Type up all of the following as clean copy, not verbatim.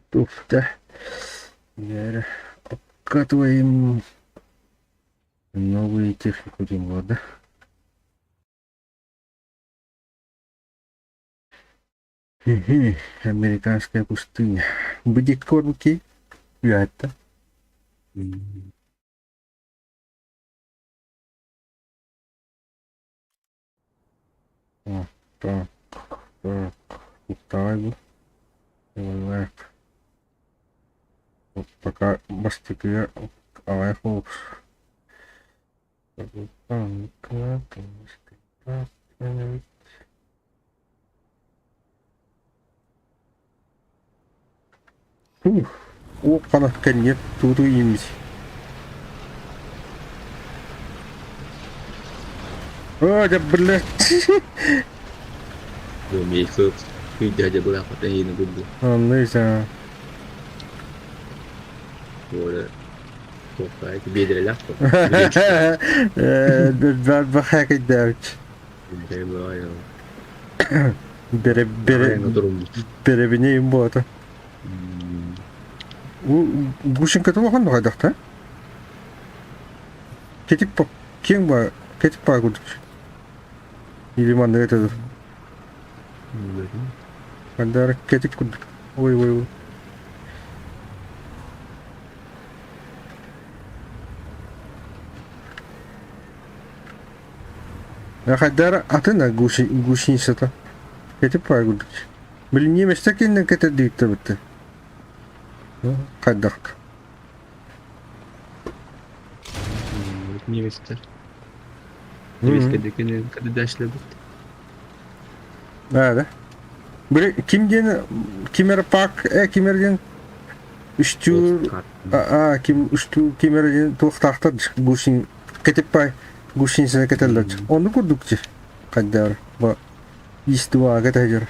Туфта. Обкатываем новую технику года. Американская пустыня. Будет кормки. Это. Так, так, так, Пока бастакыга аҕай Уох ханах кэнниэт тууту ииммит. Оо, дьэ, блядь. Мейхы дядя была потаина губу. Анныйса. Биэдэрэлээх Бахакайдаабыт. Бере бере беребине им буота. Гусеньката улахан баҕайдахта. Кетип киэҥ ба кетип баа курдук. Или маннык этэ дур. Хандар кетип курдук. Ой ой ой. Хайдара атын гусеницата. Кетип баа курдук. Били немецтэр кининэн кэтэрдииттэр Хайдах? Немецтэр. Немецкэ кэдэшлэбит. Да, да. Били ким диэн ким эрэ пак ким эрэ диэн үстүүр а ким үстүүр ким эрэ диэн туохтаахтар гусин кетиппай гусеницаны кэтэллэр. Онну курдук чи хайдаар ба Истуаға кэтэһэр.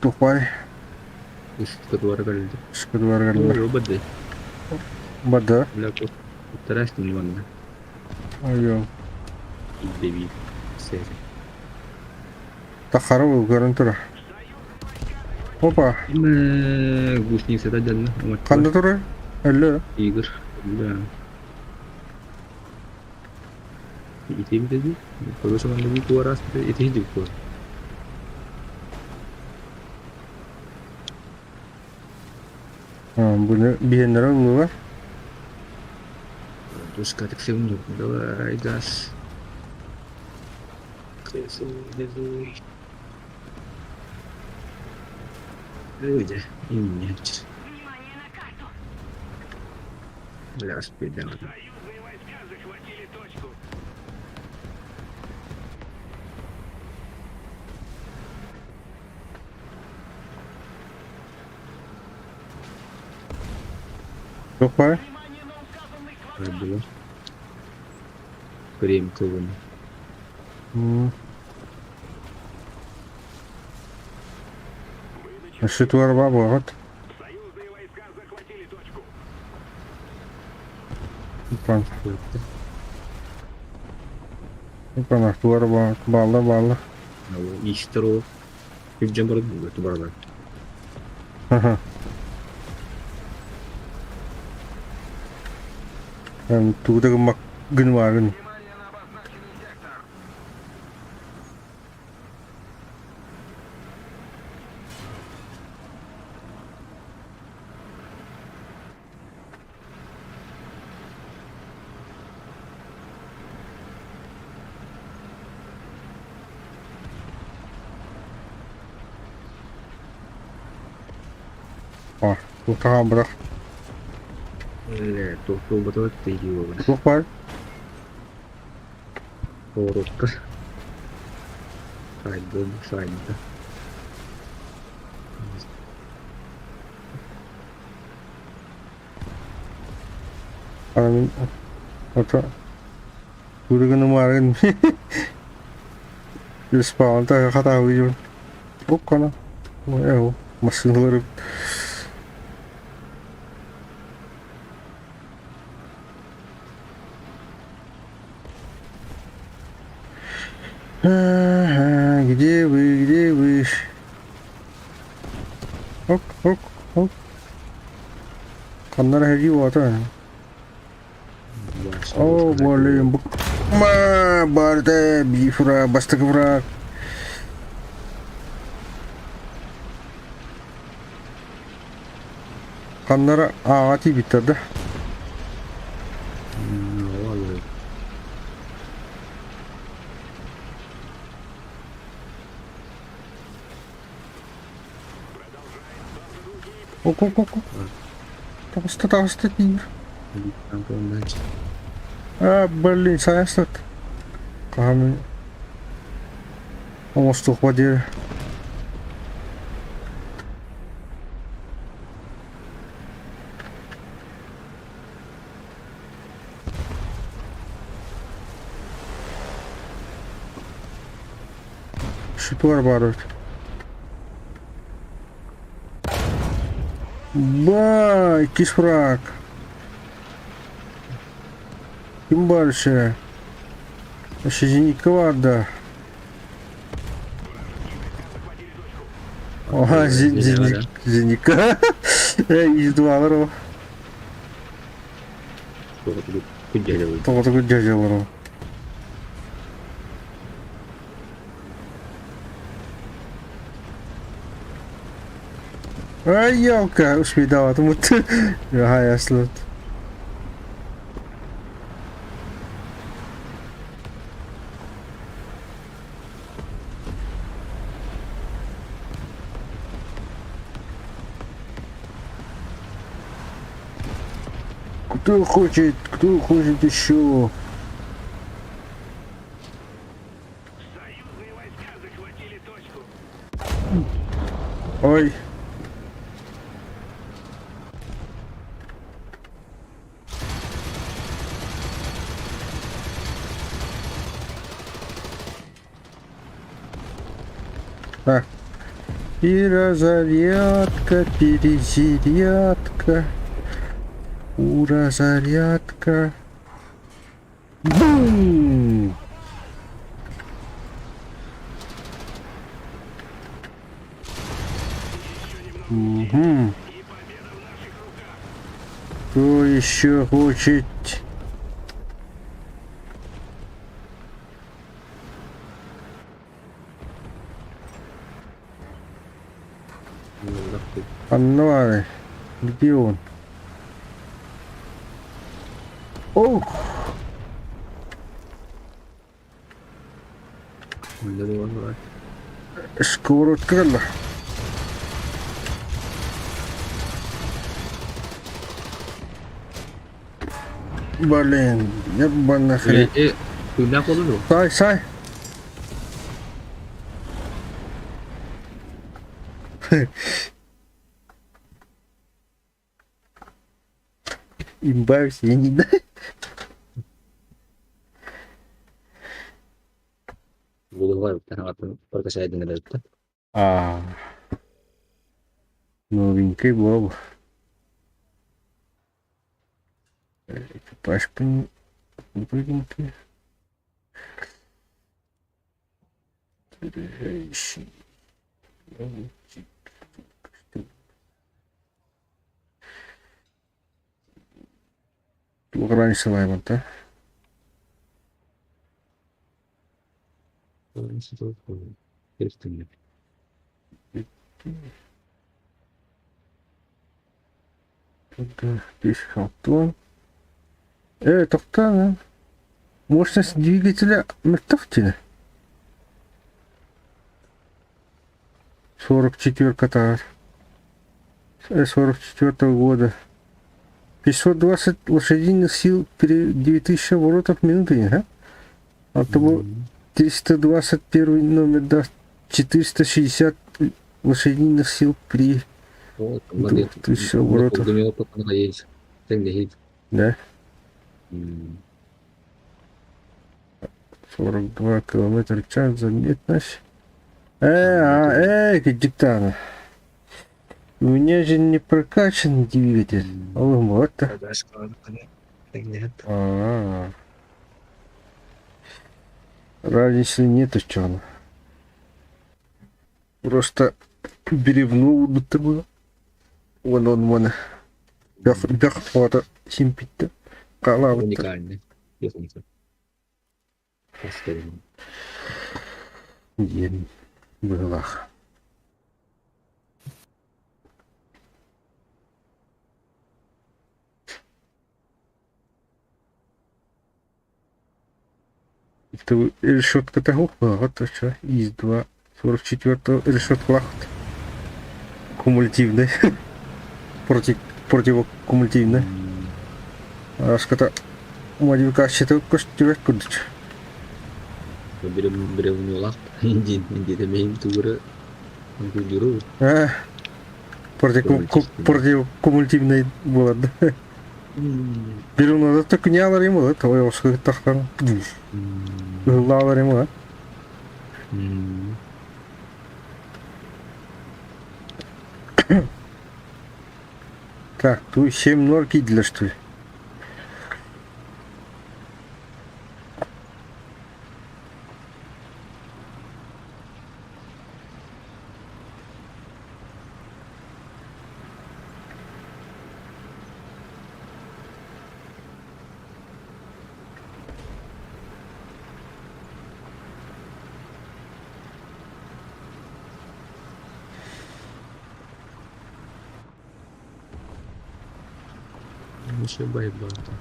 Туох баарый? Ускутуара кэллэ. Ускутуара кэллэ. Бады. Бады. Уттарастын манна. Айо. Иддеби. Сэр. Тахара көрөн турар. Опа. Гусеницата дьанна. Ханна турар? Өллө. Игорь. Да. Ити битеди. Көрөсө манна бу куорас ити хидик куор. Буну биһиэннэрэ ыллылар. Пускай секунду. Давай, газ. Туох баар? Время кылын. Өссө туора буолаҕыт? Ипан. Ипан туора баалла баалла. Иистер ол. Күрдьэн баран баралар. Тугу да гыммак гынмаагын. Туохтаах бырах. Туохтуубатабыт тиийиэҕин. Туох баар? Поворотка. Сайдым, сайда. Аны ото Урыгын умааргын Респаунта хатаабыйын. Уккана. Эу, массыыналары. Где вы, где вы? Ок, ок, ок. Ханна эрэ сэрии уота. О, блин, бу ма барда бифра, бастакы враг. Ханна эрэ ааҕа тиийбиттэр да. Ок, ок, ок, ок. Таҕыста, таҕыста тиийэр. А, блин, сайастат. Хаһан оҥостуохпа диэри. Шипор баар эбит. Ба, иккис фраг. Ким баар еще? Еще зенитка баар да. Оха, зенитка. Из-два ол. Тоҕо күддьэлэр ол. Ай, елка, успейдаватым Ага, Кто хочет еще? Ой. Так. Перезарядка, перезарядка. Ура, зарядка. Бум! Угу. Кто еще хочет? Анна, где он? Ох! Сковородка кэллэ. Блин, ебаный хрен. Тыыннаах буолла дуо? Сай, сай. Имбавься, я не знаю. Булуһугар таҥаҕатын прокачайдын эрэртэн. А, новенький был. Экипаж новенький. Туох да? Антон. Тоқтан, мощность двигателя мөлтөх 44 таар. 44 года. 520 лошадиных сил при 9000 оборотов в минуту, а? А то 321 номер даст 460 лошадиных сил при 2000 оборотов. Да? 42 километра в час заметность. Диктант. У меня же не прокачан двигатель. О, вот. А. Разницы нет оччоҕуна. Просто бревно уурбуттар буолуо. Уонна уонна бөх бөх оҕото симпиттэр, хаалаабыттар. Уникальный. Диэн быһыылаах. Решетката уһуоҕа из два 44 решеткалаахпыт. Кумулятивный. Против противокумулятивный. Аската модификацията көстүбэт курдук. Бревнолаах диэн диэтэ тугура дуру. Противокумулятивный буолар да. Бревнода төкүньэ алар им ылат, ой оска тахтан ыһыллаалар им ылат. Так, тут 7-0 кидли, что ли? Еще байбата.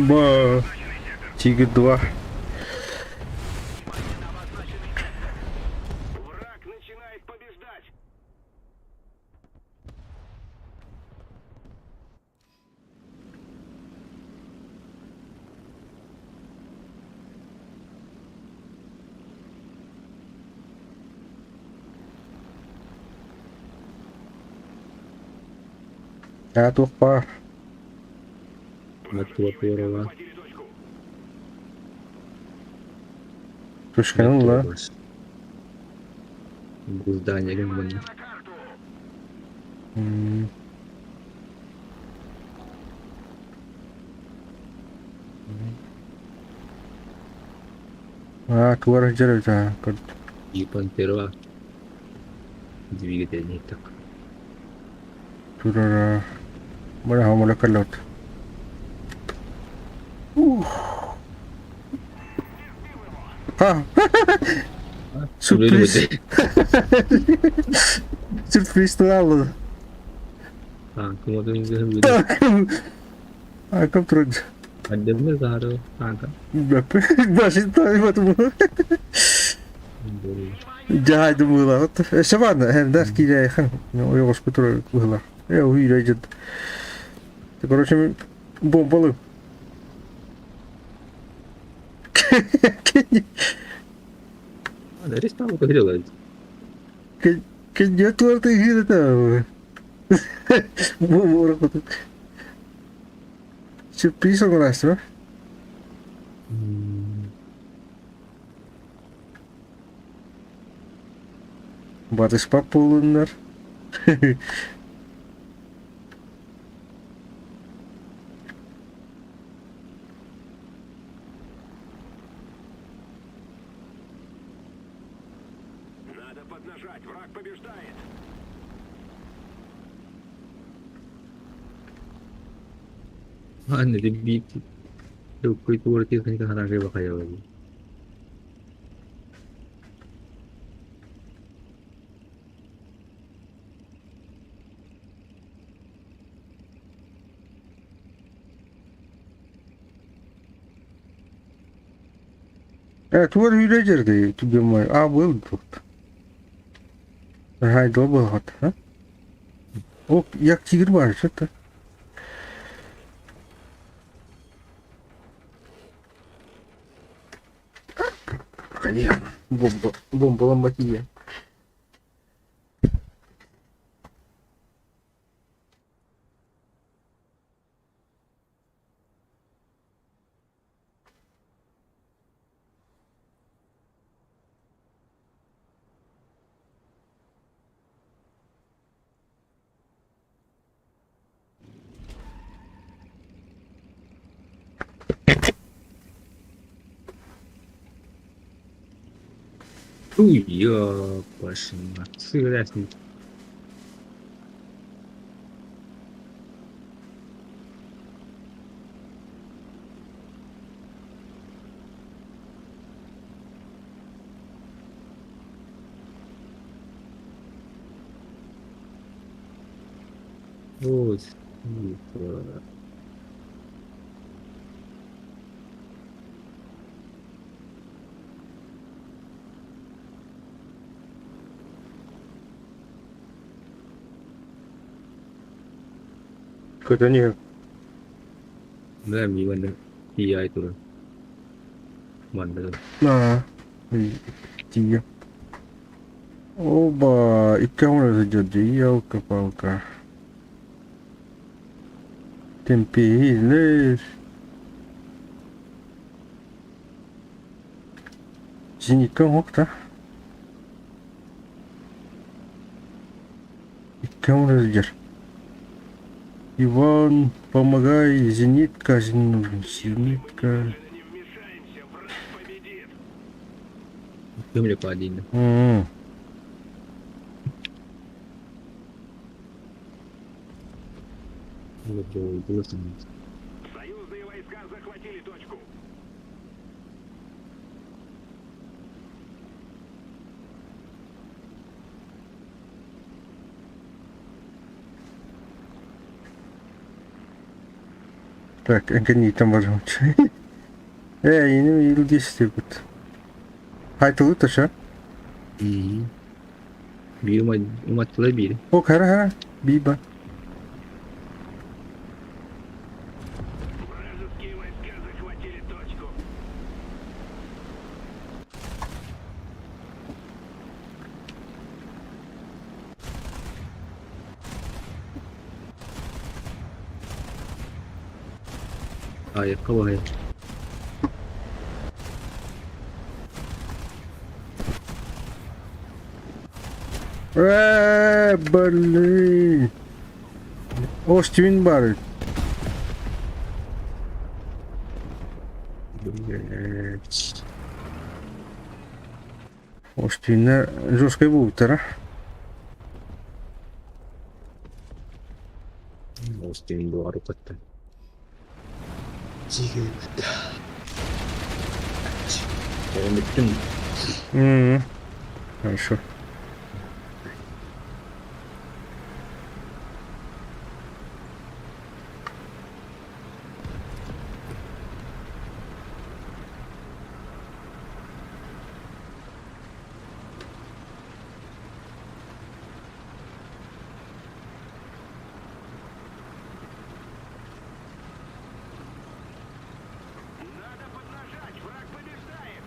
Ба, Тигр 2. Аа туох баар? Матуа Түшкән ла. Здание гын Аа туора сылдьар эбит аа көрдүм. И Пантера двигатель так. Турара бара хамала кэллэбит. Ух. А, сюрприз. Сюрприз туралы. А, кому-то Так. А как трудно. Отдельно загарил. Ага. Дьаһайдым быһыылаах. Сабаана, эрдэр киирээйхэн ойоҕоско турар быһыылаах. Э, уһуйра дьыт. Короче, бомбалы. Арестовал, как делать? Кэнниэ туорта иһиирэтэ. Бомба Сюрприз оҥорасыма? Батыспат буоллуннар. поднажать, враг побеждает. Аны биир культура техника гаражи бахайа. Тугар үйрэ жерде түгемай а был тут. Хай долбахат, а? О, як тигр бар, что-то. Конечно, бомба, бомба ломбатия. Уй, ёпашина. Сыграть. Вот. Хотя не. Да, ми ванда. Я это. Манда. На. Тия. Оба, и кому зайдет, елка-палка. Темпи, Зенитка хокта. И кому разойдешь? Иван, помогай, зенитка, нужен, зенитка. Не вмешаемся, враг победит. Көмөлө падин. Союзные войска захватили точку. Так, эҥкин там барым. Э, ini илдистибит. Хайтылы таша. Биир уматтыла биир. О, хара хара. Биба. Вражеские войска захватили точку. Айыкка баһай. Э, блин. Остин бар. Блять. Остиннер жесткой буутара. Остин буарукатта. Бүттүм. Хорошо. Надо поднажать, враг побеждает.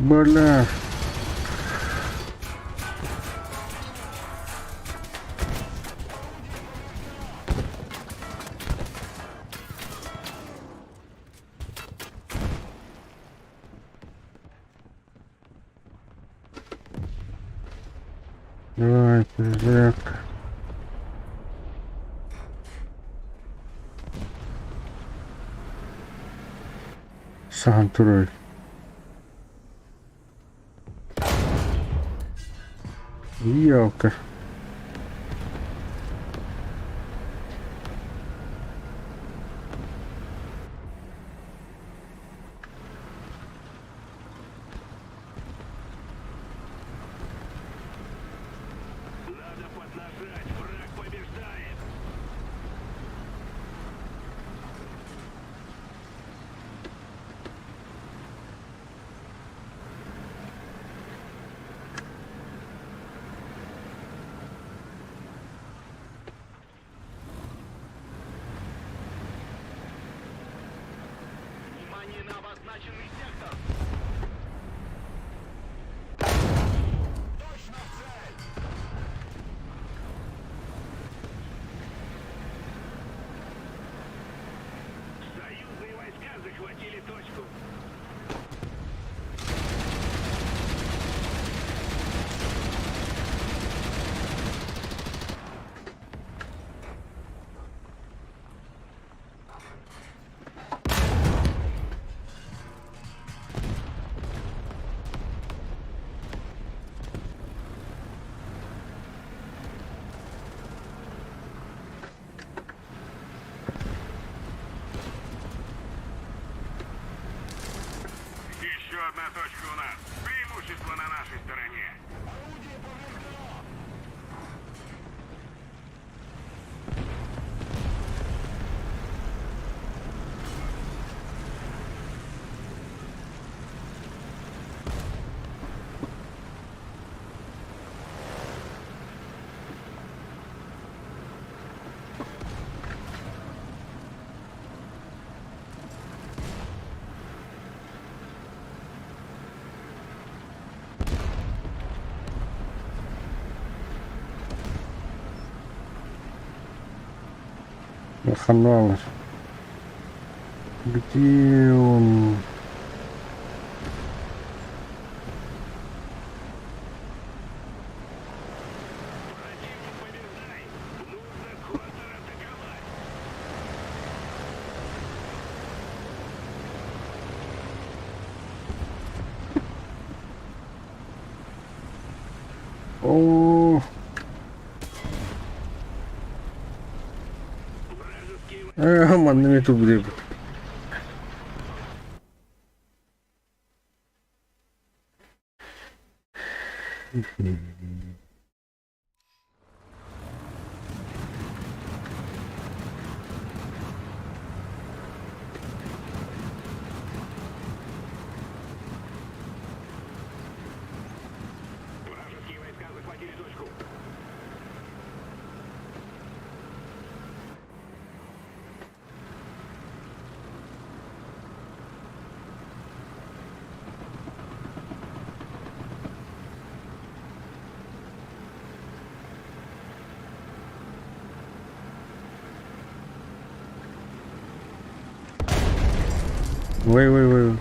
Бля. Давай, перезарядка. Саһан турар. Елка. Надо поднажать, враг побеждает. Внимание на обозначенный сектор! Точно в цель! Союзные войска захватили точку. Еще одна точка у нас. Преимущество на нашей стороне. Орудие повреждено! Ханналар. Где он? Противник побеждает. Нужно контратаковать. О, Вражеские манна эмиэ тугу Вражеские войска захватили точку. Ой, ой, ой.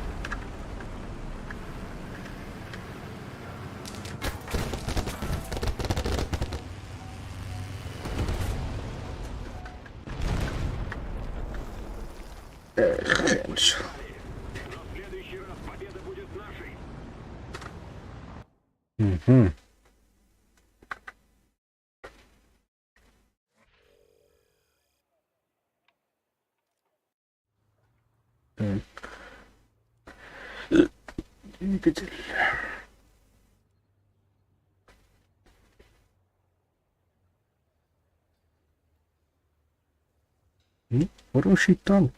Эх, Но в следующий раз победа будет нашей. Мгм. Так. Двигатель. Ну, хороший танк.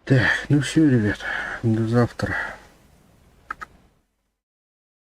Так, ну все, ребят, до завтра.